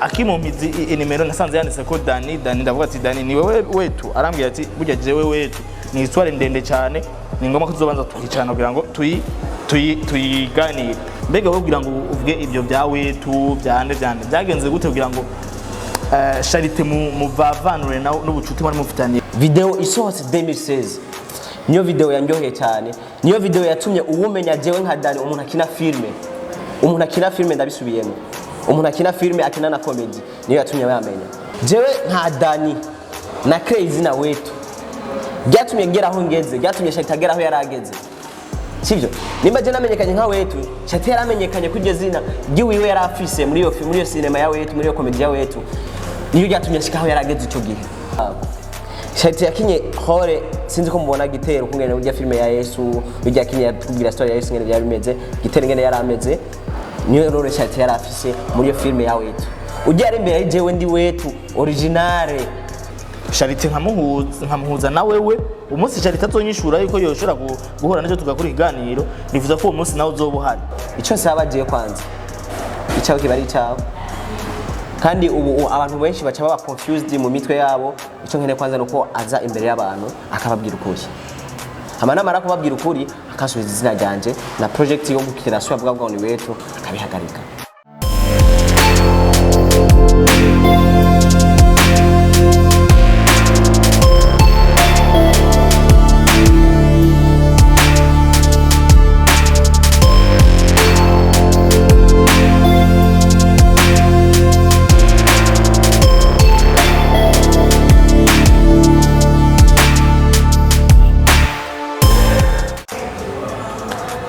Akimumpizi inimero nasanze yanditse ko Dani. Dani, ndavuga ati: "Dani, ni wewe wetu?" Arambwira ati: "Burya jewe wetu ni histoire ndende cyane, ni ngombwa ko tuzobanza tukicarana kugira ngo tuyiganire." Mbega wowe, kugira ngo uvuge ibyo bya wetu byande byande, byagenze gute kugira ngo Charite muvavanure nawe n'ubucuti mwari mufitaniye? Video isohotse 2016 niyo video yanryoheye cyane, niyo video yatumye uwumenya jewe nka Dani, umuntu akina filme, umuntu akina filme, ndabisubiyemo, umuntu akina filme, akina na comedy, niyo yatumye bamenya jewe nka Dani na Crazy na wetu. Byatumye ngera aho ngeze, byatumye Charite agera aho yari ageze, sivyo? Nimba je namenyekanye nka wetu, Charite yaramenyekanye kuri iryo zina ry'iwiwe yari afise muri iyo cinema ya wetu, muri iyo comedy ya wetu, niyo ryatumye ashika aho yari ageze icyo gihe. Charite yakinye hore, sinzi ko mubona gitero kungene burya filme ya Yesu, burya yakinye yatubwira story ya Yesu ngene byari bimeze, gitero ngene yari ameze, niyo role Charite yari afise muri iyo filme ya wetu. Ujya ari imbere jewe ndi wetu originale. Charite nkamuhuza na wewe, umunsi Charite azonyishura yuko yoshobora guhura n'icyo tugakora ikiganiro, nifuza ko uwo munsi nawe uzoba uhari. Icyo nsaba jewe kwanza, icyawe kiba ari icyawe, kandi ubu abantu benshi baca baba confused mu mitwe yabo. Icyo nkeneye kwanza nuko aza imbere y'abantu akababwira ukuri, hama namara kubabwira ukuri akasubiza izina ryanje na project yo gukira sura avuga ngo ni wetu akabihagarika.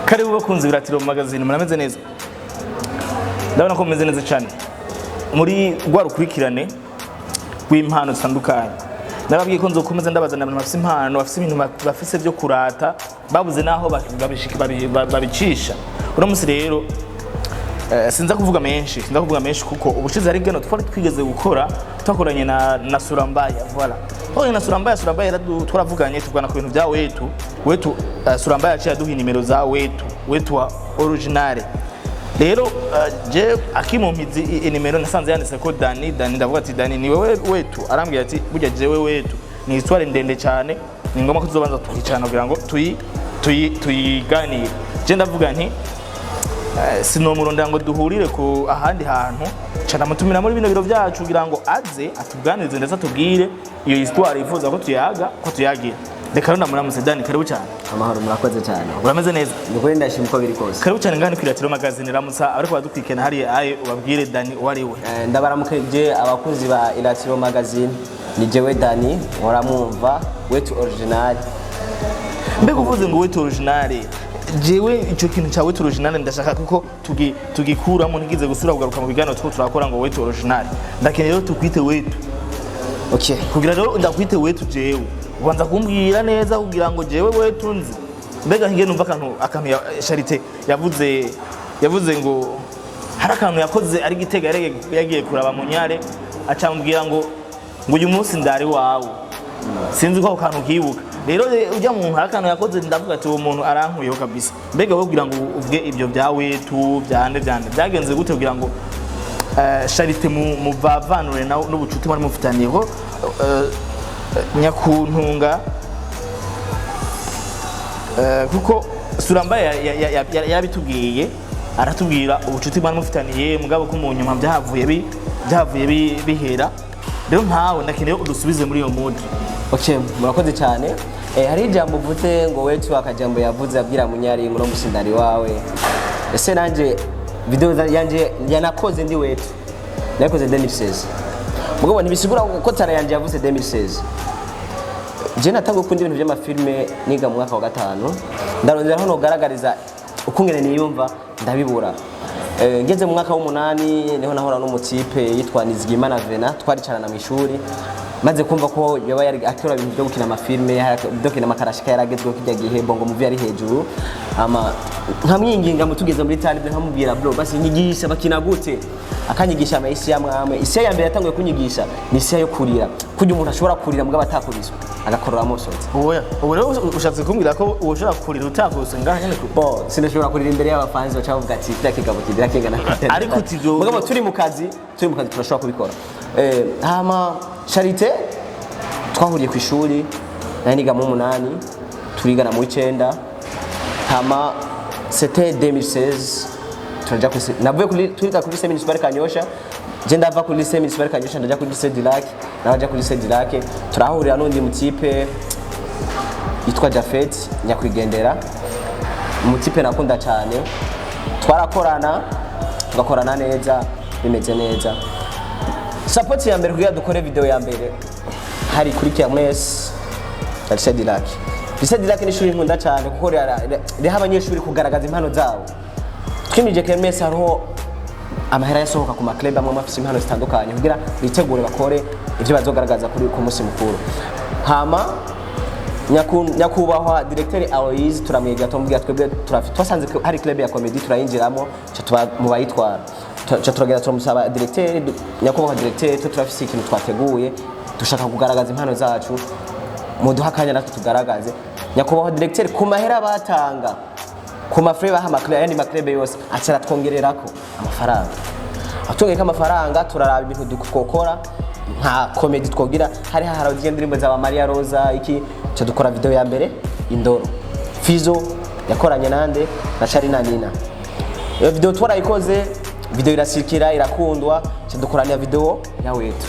Karibu bakunzi Biratiro Magazine, murameze neza? Ndabona ko mumeze neza cyane. Muri rwa rukurikirane rw'impano zitandukanye, nababwiye ko nzokomeza ndabazana abantu bafise impano, bafise ibintu, bafise byo kurata, babuze naho babicisha. Uno munsi rero sinza kuvuga menshi, sinza kuvuga menshi, kuko ubushize hari gano twari twigeze gukora, twakoranye na Surambaya. Voilà, twakoranye na Surambaya. Surambaya twaravuganye, tuvugana ku bintu bya wetu. Wetu, Surambaya yaciye aduha inimero za wetu, wetu wa originale. Rero je akimumpizi inimero nasanze yanditse ko Dani. Dani, ndavuga ati: "Dani, ni wewe wetu?" Arambwira ati: "Burya jewe wetu ni histoire ndende cyane, ni ngombwa ko tuzobanza tukicarana kugira ngo tuyiganire." Je ndavuga nti sinomurondera ngo duhurire ku ahandi hantu, ca mutumira muri bino biro byacu kugira ngo aze atuganirize, ndetse atubwire iyo histoire yifuza ko tuyaga, ko tuyagira. Reka rero ndamuramutse. Dani, karibu cyane. Amahoro, murakoze cyane. Urameze neza? Ni ukuri ndashima uko biri kose. Karibu cyane ngani kwiratiro Magazine. Ramutsa ariko badukwikena hariya aye, ubabwire Dani uwo ari we. Ndabaramukije abakunzi ba Iratiro Magazine, ni jewe Dani muramwumva, wetu original. Mbega uvuze ngo wetu originale, jewe icyo kintu cya wetu originale ndashaka kuko tugikuramo, ntigize gusura kugaruka mu biganiro two turakora ngo wetu originale. Ndakeneye rero tukwite wetu. Okay. Kugira rero ndakwite wetu, jewe ubanza kumbwira neza kugira ngo jewe wetu nzi. Mbega ngiye numva akantu ya Charite yavuze ngo hari akantu yakoze ari gitega, yagiye kuraba Munyare, acamubwira ngo uyu munsi ndari wawe. Sinzi ko ako kantu kibuka. Rero ujya muntu hari akantu yakoze, ndavuga ati: "Uwo muntu arankuyeho kabisa." Mbega wowe, kugira ngo uvuge ibyo bya wetu byande byande, byagenze gute kugira ngo Charite muvavanure nawe n'ubucuti mwari mufitaniye ko nyakuntunga, kuko Surambaya yabitubwiye, aratubwira ubucuti mwari mufitaniye, mugabo ko mu nyuma byahavuye bihera. Rero nkawe ndakeneye udusubize muri iyo mood. Okay, murakoze cyane. Hari ijambo uvuze ngo wetu, akajambo yavuze abwira Munyari ngo no musindari wawe. Ese nanje video yanje yanakoze ndi wetu, nakoze 2016, mugabo ntibisigura ko tara yanje yavuze 2016. Je natanguye gukunda ibintu by'amafilme niga mu mwaka wa gatanu, ndarondera aho nogaragariza ukungene niyumva, ndabibura. Ngeze mu mwaka w'umunani niho nahora n'umutipe yitwa Nizigimana Vena, twaricarana mu ishuri. Maze kumva ko yaba yari akora ibintu byo gukina amafilme, byo gukina amakarashika, yaragezweho kijya gihe Bongo Movie yari hejuru. Ama nkamwinginga mutugeze muri talibe, nkamubwira: "Bro, basi nyigisha bakina gute." Akanyigisha amayisi ya mwamwe. Isi ya mbere yatanguye kunyigisha ni isi yo kurira, kurya umuntu ashobora kurira mugabo atakubiswe, agakorora amosozi. Oya, ubu rero ushatse kumbwira ko ushobora kurira utakubiswe ngaha nyene Bo sinashobora kurira imbere y'abafanzi, baca bavuga ati: "Kiriya kigabo kigira kingana gute?" Ariko uti Mugabo turi mu kazi turashobora kubikora. Hama Charité twahuriye ku ishuri, nari niga mu 8, turigana mu 9. Hama c'était 2016, turaja kuri, navuye kuri, turiga kuri lycée municipal Kanyosha. Je ndava kuri lycée municipal Kanyosha, ndaja kuri lycée du Lac, nawe aja kuri lycée du Lac. Turahurira n'undi mutipe yitwa Jafet nyakwigendera, umutipe nakunda cyane. Twarakorana, tugakorana neza, bimeze neza. Support ya mbere kugira dukore video ya mbere hari kuri kermesse ya lycée du Lac. Lycée du Lac ni ishuri nkunda cyane kuko riha abanyeshuri kugaragaza impano zabo. Twimije kermesse, hariho amahera yasohoka ku maclub amwe afise impano zitandukanye kugira bitegure bakore ivyo bazogaragaza kuri ku munsi mukuru. Hama nyakubahwa directeur Aloise turamwegera, tumubwira: "Twebwe twasanze ko hari club ya comedy, turayinjiramo, ca tuba mu bayitwara." Ca turagenda turamusaba directeur: "Nyakubahwa directeur, twe turafise ikintu twateguye, dushaka kugaragaza impano zacu, muduha akanya natwe tugaragaze." Nyakubahwa directeur, ku mahera batanga ku mafure baha amaclub, ayandi maclub yose, aca aratwongererako amafaranga. Atwongereko amafaranga, turaraba ibintu twokora nka comedy twogira. Hari hahara indirimbo za ba Maria Rosa iki, ca dukora video ya mbere, Indoro, Fizo yakoranye nande na Charina Nina. Iyo video twarayikoze, video irasirikira, irakundwa. Ca dukorana video ya Wetu.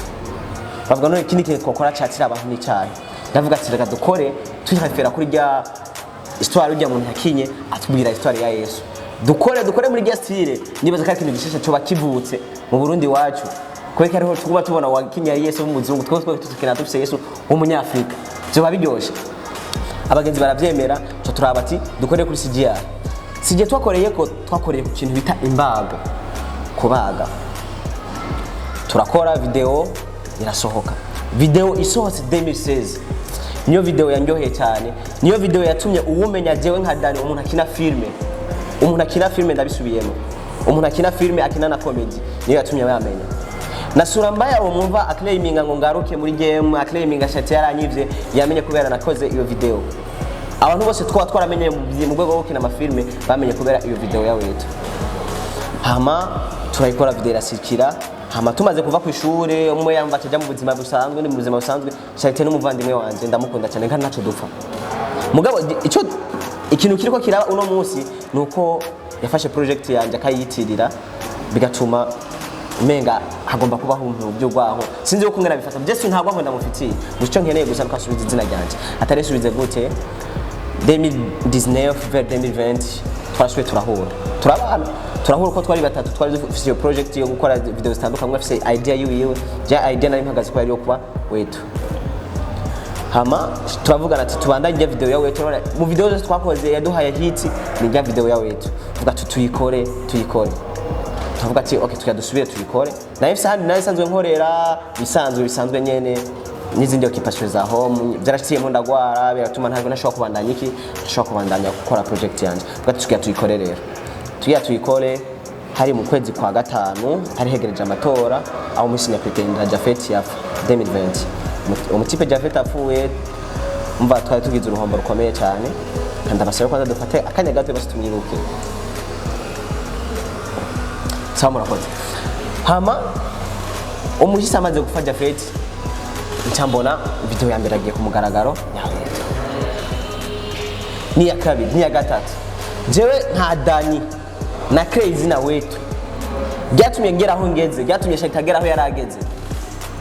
Bavuga: "None ikindi kintu twakora catira abantu n'icyayi?" Ndavuga ati: "Reka dukore tuyirefera kuri rya histoire ujya muntu yakinye atubwira histoire ya Yesu, dukore muri rya style." Nibaza ko ari ikintu gishasha coba kivutse mu Burundi iwacu, kubera ko ariho tuguma tubona wakinye Yesu w'umuzungu, twese tukina dufise Yesu w'umunyafrika, vyoba biryoshe. Abagenzi baravyemera. Ca turaba ati dukore kuri CGI. CGI twakoreye ko twakoreye ku kintu bita imbago, kubaga. Turakora video, irasohoka. Video isohotse 2016 niyo video yanyoheye cyane, niyo video yatumye uwumenya jewe nka Dani, umuntu akina filme, umuntu akina filme, ndabisubiyemo, umuntu akina filme akina na comedy, niyo yatumye yamenya. Na sura mbaya uwo mwumva aclaiminga ngo ngaruke muri game, aclaiminga shati yaranyivye, yamenye kubera nakoze iyo video. Abantu bose twaba twaramenye mu rwego rwo gukina amafilme bamenye kubera iyo video ya Wetu. Hama turayikora, video irasirikira. Hama tumaze kuva ku ishure, umwe yamba atajya mu buzima busanzwe, ni mu buzima busanzwe. Charité n'umuvandimwe wanje, ndamukunda cyane kandi ntaco dupfa. Mugabo ico ikintu kiriko kiraba uno munsi ni uko yafashe project yanje akayiyitirira, bigatuma umenga hagomba kubaho ibintu by'urwaho. Sinzi uko ngena bifata byese, ntabwo aho ndamufitiye. Gusa icyo nkeneye gusa nuko asubiza izina ryanje. Atarisubize gute? 2019 vers 2020 twasubiye turahura, turabana, turahura uko twari batatu. Twari dufise iyo project yo gukora video zitandukanye. Umwe afise idea yiwiwe, ja idea nari mpagaze ko yari yo kuba Wetu. Hama turavugana ati tubandanye ijya video ya Wetu. Urabona, mu video zose twakoze yaduhaye hit ni ijya video ya Wetu. Tuvuga ati tuyikore, tuyikore. Tuvuga ati okay, tuya dusubire tuyikore. Nayo ifise ahandi nayo isanzwe nkorera bisanzwe nyene n'izindi occupation za home. Byarashitsiyemo ndagwara, biratuma ntabwo nashobora kubandanya iki, nashobora kubandanya gukora project yanje. Tuvuga ati tugira tuyikore rero, tugira tuyikore. Hari mu kwezi kwa gatanu, hari hegereje amatora, aho musi nyakwigendera Jafet yapfa 2020. Umutipe Jafet apfuye, umva, twari tugize uruhombo rukomeye cyane. Kandi ndabasaba kwanza dufate akanya gato basi tumwibuke. Sawa, murakoze. Hama umuhisi amaze gupfa Jafet, nca mbona video ya mbere agiye ku mugaragaro ya Leta, n'iya kabiri, n'iya gatatu. Jewe nka Dani na Crazy na Wetu byatumye ngera aho ngeze, byatumye Shakira agera aho yari ageze,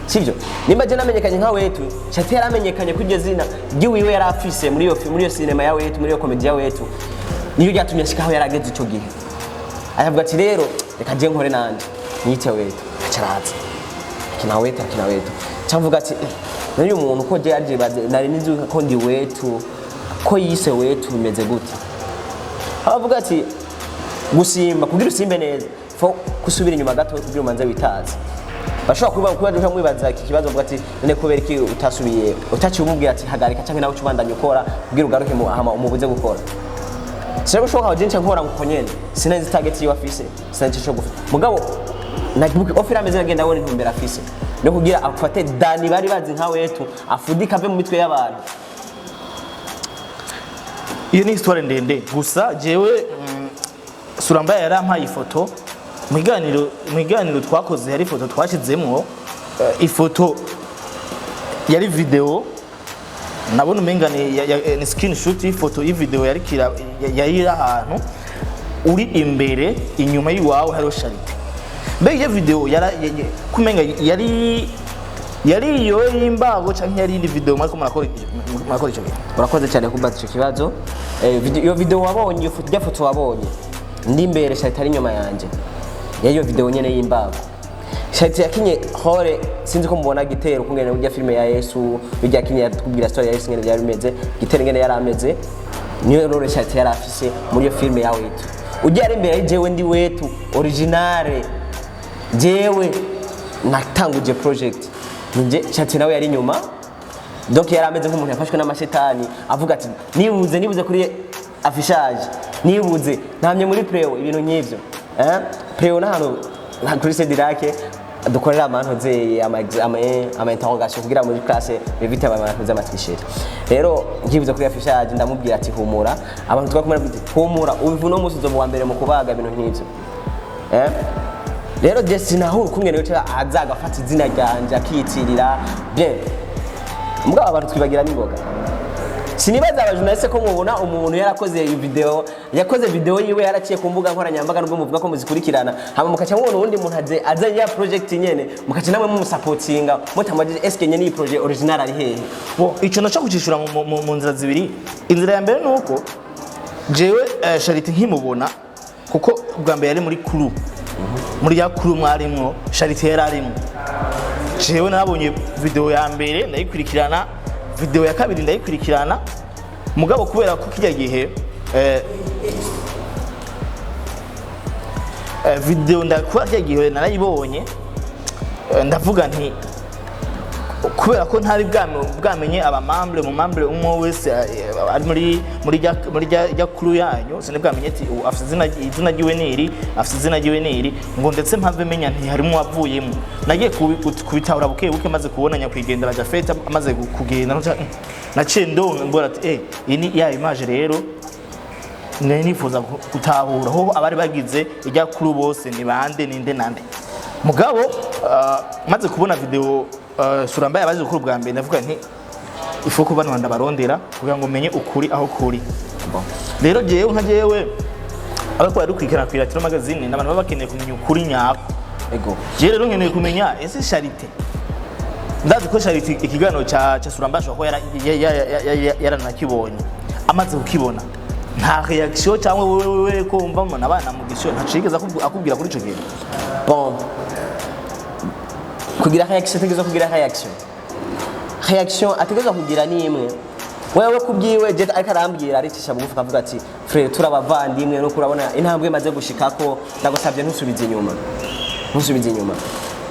sivyo? Nimba je namenyekanye nka Wetu, Shakira yaramenyekanye kuri iryo zina ry'iwiwe yari afise muri iyo sinema ya Wetu, muri iyo comedy ya Wetu. Niyo ryatumye ashika aho yari ageze ico gihe. Aravuga ati: "Rero reka je nkore nanje niyite Wetu." Aca araza akina Wetu, akina Wetu. Cyamvuga ati: "Eh, n'uyu muntu ko je yaje nari nizi ko ndi Wetu, ko yise Wetu, bimeze gute?" Aravuga ati gusimba, kugira usimbe neza, fo kusubira inyuma gato kugira umanze witaze. Bashobora kuba kuba mwibaza iki kibazo, uvuga ati: "None kubera iki utasubiye, utaciye umubwira ati hagarika, canke nawe ucubandanya ukora kugira ugaruke mu hama umubuze gukora?" Sinabishoboka aho jenshi nkora nkuko nyene sinzi target yiwe afise, sinzi ico gufata, mugabo nagibuke offer ameze agenda abona intumbero afise no kugira afate Dani bari bazi nka wetu, afudika ave mu mitwe y'abantu. Iyo ni histoire ndende. Gusa jewe Surambaya yarampaye ifoto mu kiganiro twakoze. Hari ifoto twashizemwo, ifoto yari video, nabona umenga ni screenshot y'ifoto y'ivideo yari yari iri ahantu uri imbere, inyuma y'iwawe hariho Charite. Mbega iyo video yara kumenga yari iyo y'imbago canke yari indi video mwariko murakora ico gihe? Urakoze cyane kumbaza icyo kibazo. Iyo video wabonye, iyo foto, foto wabonye ndi imbere, Charite ari inyuma yanje, yari iyo video nyene y'imbago. Charite yakinye hore, sinzi ko mubona gitero kungene burya filime ya Yesu burya yakinye, yatubwira story ya Yesu ngene byari bimeze, gitero ngene yari ameze, niyo role Charite yari afise muri iyo filime ya wetu. Ujya ari imbere, jewe ndi wetu originale, jewe natanguje project ninje. Charite nawe yari inyuma, donc yari ameze nk'umuntu yafashwe n'amashetani, avuga ati: "Nibuze, nibuze kuri affichage, nibuze ntamye muri préau," ibintu nk'ivyo. Préau n'ahantu nka kuri Sedirake dukorera amantuze ama interrogation kugira muri classe bevite abantu z'ama tricherie. Rero nkibuze kuri affichage, ndamubwira ati: "Humura." Abantu twakumwe ati: "Humura, ubu no munsi uzoba wa mbere mu kubaga," ibintu nk'ivyo. Rero je sinahura ukungene yoca aza agafata izina ryanje akiyitirira. Bien, mugabo abantu twibagira n'ingoga. Sinibaza aba journaliste ko mubona umuntu yarakoze iyi video, yakoze video yiwe yaraciye ku mbuga nkoranyambaga, nubwo muvuga ko muzikurikirana, hama mukaca mubona uwundi muntu aze azanye ya project nyene, mukaca namwe mumusapotinga mutamajije: "Eske nyene iyi projet original ari hehe?" Bo, ico naco kucishura mu nzira zibiri. Inzira ya mbere ni uko jewe Charite nkimubona, kuko bwa mbere yari muri crew, muri ya crew mwarimwo, Charite yari arimwo. Jewe narabonye video ya mbere ndayikurikirana, video ya kabiri ndayikurikirana, mugabo kubera ko kirya gihe video ndakuba kirya gihe narayibonye, ndavuga nti kubera ko ntari bwamenye aba membre, mu membre umwe wese ari muri rya crew yanyu, sinari bwamenye ati ubu afite izina ryiwe niri, afite izina ryiwe niri, ngo ndetse mpave menya nti harimo wavuyemo. Nagiye kubitahura buke buke maze kubona nyakwigendera Jafet amaze kugenda, naciye ndonka mbona ati: "Eh, iyi ni ya image." Rero nari nifuza gutahura ho abari bagize ijya crew bose ni bande, ninde nande. Mugabo maze kubona video Surambaye abaje gukora ubwa mbere, ndavuga nti ifu ko bano ndabarondera kugira ngo menye ukuri aho kuri. Rero jewe nka jewe abako badukurikirana ku Iratiro Magazine n'abantu baba bakeneye kumenya ukuri nyako. Ego. Jewe rero nkeneye kumenya ese Charite, ndazi ko Charite ikiganiro ca Surambaye ashobora kuba yaranakibonye. Amaze kukibona, nta reaction cyangwa wewe ko wumva umuntu abana mu gisho ntacigeze akubwira kuri ico kintu? Bon, kugira reaction, ategerezwa kugira reaction. Reaction ategerezwa kugira ni imwe wewe kubyiwe je ariko arambwira, aricisha bugufi akavuga ati: "Frère, turabavandimwe, nuko urabona intambwe maze gushikako, ndagusabye ntusubize inyuma, ntusubize inyuma."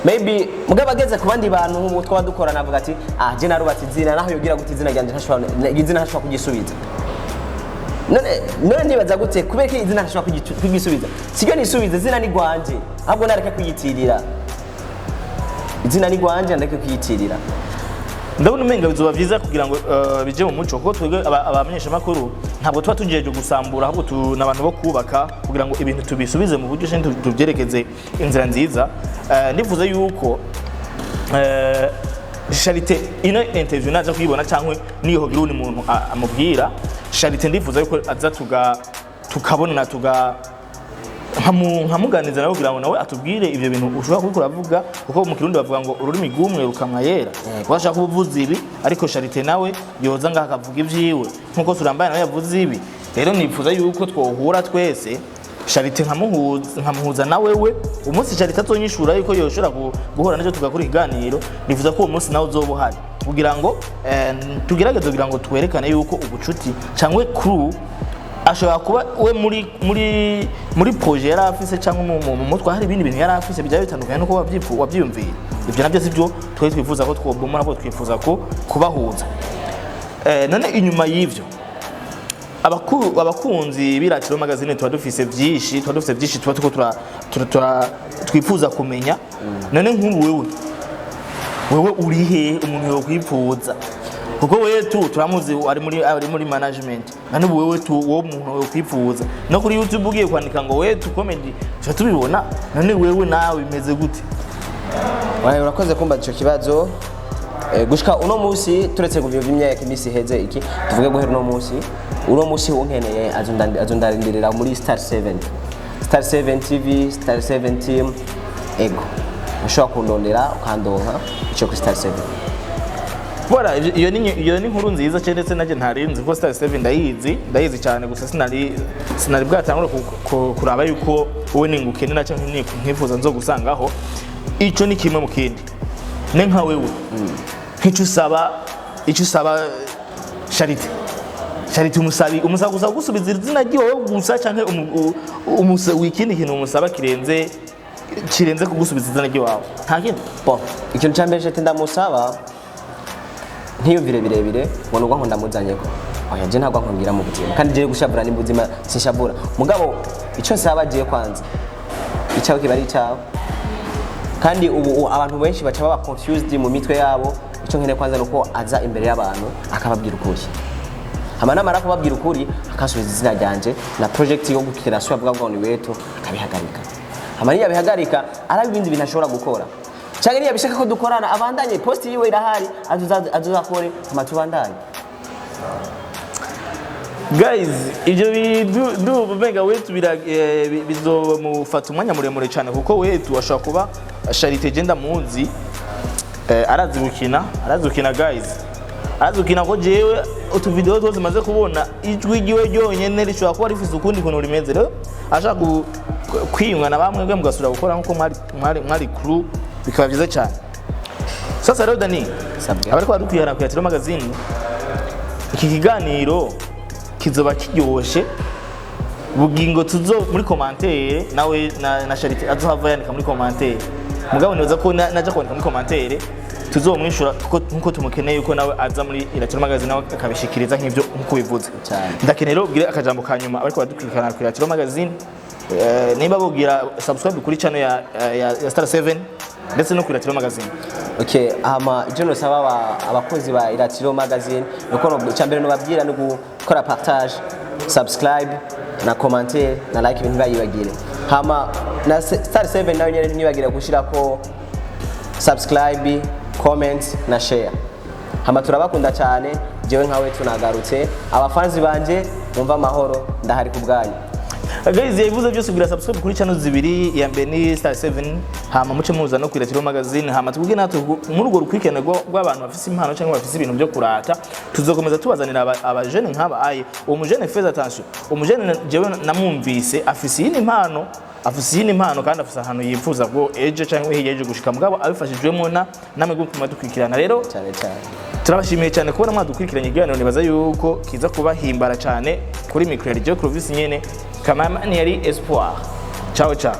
Maybe mugabo ageze ku bandi bantu nk'ubu twaba dukorana, avuga ati: "Ah, je narubatse izina, naho yogira gute izina ryanje ntashobora, izina ntashobora kugisubiza." None nibaza gute, kubera ko izina ntashobora kugisubiza? Siryo nisubiza, izina ni rwanje, ahubwo nareke kuyitirira. Izina ni rwanje, nareke kuyitirira. Ndabona umenga bizoba vyiza kugira ngo bije mu muco, kuko twebwe abamenyeshamakuru ntabwo tuba tujeje gusambura, ahubwo n'abantu bo kubaka kugira ngo ibintu tubisubize mu buryo canke tubyerekeze inzira nziza. Ndifuza yuko Charite ino interview naza kuyibona cyangwa niyo hogira uwundi muntu amubwira Charite, ndifuza yuko aza tukabonana, nkamuganiriza nawe kugira ngo nawe atubwire ibyo bintu ushobora kubikora avuga, kuko mu Kirundi bavuga ngo ururimi rw'umwe rukamwa yera. Washaka kuba uvuze ibi, ariko Charite nawe yoza ngaha akavuga ibyiwe nkuko Surambaye nawe yavuze ibi. Rero nifuza yuko twohura twese, Charite nkamuhuza na wewe. Umunsi Charite azonyishura yuko yoshobora guhura n'icyo tugakora ikiganiro, nifuza ko uwo munsi nawe uzoba uhari kugira ngo tugerageze kugira ngo twerekane yuko ubucuti cyangwa crew ashobora kuba we muri projet yari afise cyangwa mu mutwe hari ibindi bintu yari afise byaba bitandukanye nuko wabyiyumviye. Ibyo nabyo sibyo twari twifuza ko twobomora, ahubwo twifuza ko kubahuza. None inyuma y'ivyo, abakunzi b'Iratiro Magazine, tuba dufise byinshi tuba turiko twifuza kumenya. None nk'ubu wewe uri he umuntu yokwipfuza? Kuko wewe tu turamuzi ari muri management. None ubu wewe tu, wowe umuntu yokwipfuza, no kuri YouTube ugiye kwandika ngo "Wetu Comedy", tuba tubibona. None wewe nawe bimeze gute? Wae, urakoze kumbaza ico kibazo. Gushika uno munsi, turetse kuvyo vy'imyaka, imisi iheze, iki tuvuge guhera uno munsi unkeneye azondarindirira muri Star 7, Star 7 TV, Star 7 team. Ego, ushobora kundondera ukandonka ico kuri Star 7. Voilà, iyo ni inkuru nziza cyane, ndetse nanjye ntarinzi ko Star 7 ndayizi cyane, gusa sinari bwatangura kuraba yuko wowe ningukenera cyangwa nkifuza nzogusangaho. Ico ni kimwe mu kindi. Ne nka wewe, nk'icyo usaba, icyo usaba Charite umusaba gusa gusubiza izina ryiwe gusa, canke ikindi kintu umusaba kirenze kugusubiza izina ryiwawe? Nta kindi? Bon, ikintu cya mbere Charite ndamusaba, ntiyumvire birebire ngo nubwo nkunda muzanyeko. Oya, je ntabwo nkungira mu buzima, kandi je gushavura ni buzima, sinshavura. Mugabo icyo nsaba je kwanza, icyawe kiba ari icyawe, kandi ubu abantu benshi baca baba confused mu mitwe yabo. Icyo nkeneye kwanza nuko aza imbere y'abantu akababwira ukuri, hama namara kubabwira ukuri akasubiza izina ryanje, na project yo gukira sura avuga ngo ni Wetu akabihagarika. Hama niyabihagarika, araba ibindi bintu ashobora gukora, cyangwa niyo abishaka ko dukorana, abandanye. Post yiwe irahari, azuzakore, hama tubandanye. Guys, ibyo bintu ndumva umenga Wetu bizomufata umwanya muremure cyane, kuko Wetu ashobora kuba Charite je ndamuzi, arazi gukina, arazi gukina guys, arazi gukina, ko jewe utuvideo twose maze kubona, ijwi ryiwe ryonyene rishobora kuba rifise ukundi kuntu rimeze. Rero ashaka kwiyunga na bamwe bwe, mugasubira gukora nkuko mwari crew, bikaba byiza cyane. Sasa rero Dani, Sabwe. abariko badukwirana ku Iratiro Magazine, iki kiganiro kizoba kiryoshe. Bugingo tuzo muri commentaire nawe na Charite azohava yandika muri commentaire. Mugabo nibaza ko naja kwandika muri commentaire tuzomwishura, kuko nkuko tumukeneye yuko nawe aza muri Iratiro Magazine, nawe akabishikiriza nk'ivyo nkuko bivuze. Cyane. Ndakeneye rero ubwire akajambo ka nyuma abariko badukurikirana ku Iratiro Magazine, niba bogira subscribe kuri channel ya Star 7 ndetse no ku Iratiro Magazine. Okay, hama icyo nosaba abakozi ba Iratiro Magazine nuko icya mbere nobabwira ni gukora partage, subscribe na commentaire na like, ibintu ntibayibagire. Hama na Star 7 nayo nyene ntibagire gushirako subscribe, comment na share. Hama turabakunda cyane. Jewe nkawe tunagarutse, abafanzi banje mumva amahoro, ndahari ku bwanyu. Guys, yabivuze byose. Kugira subscribe kuri channel zibiri, iya mbere ni Star 7, hama muce muza no kwiratiro Magazine. Hama tuvuge natwe muri urwo rukurikirane rw'abantu bafise impano cyangwa bafise ibintu byo kurata, tuzokomeza tubazanira abajene nk'aba aye. Uwo mujene, faites attention, umujene jewe namwumvise afise iyindi impano, afise iyindi impano, kandi afise ahantu yifuza ko ejo cyangwa hirya ejo gushika, mugabo abifashijwemo na namwe gutuma dukurikirana. Rero cyane cyane. Turabashimiye cyane kubona mwadukurikiranye ikiganiro. Nibaza yuko kiza kubahimbara cyane. Kuri micro ya Joe Clovis nyene, cameraman yari Espoir. Ciao ciao.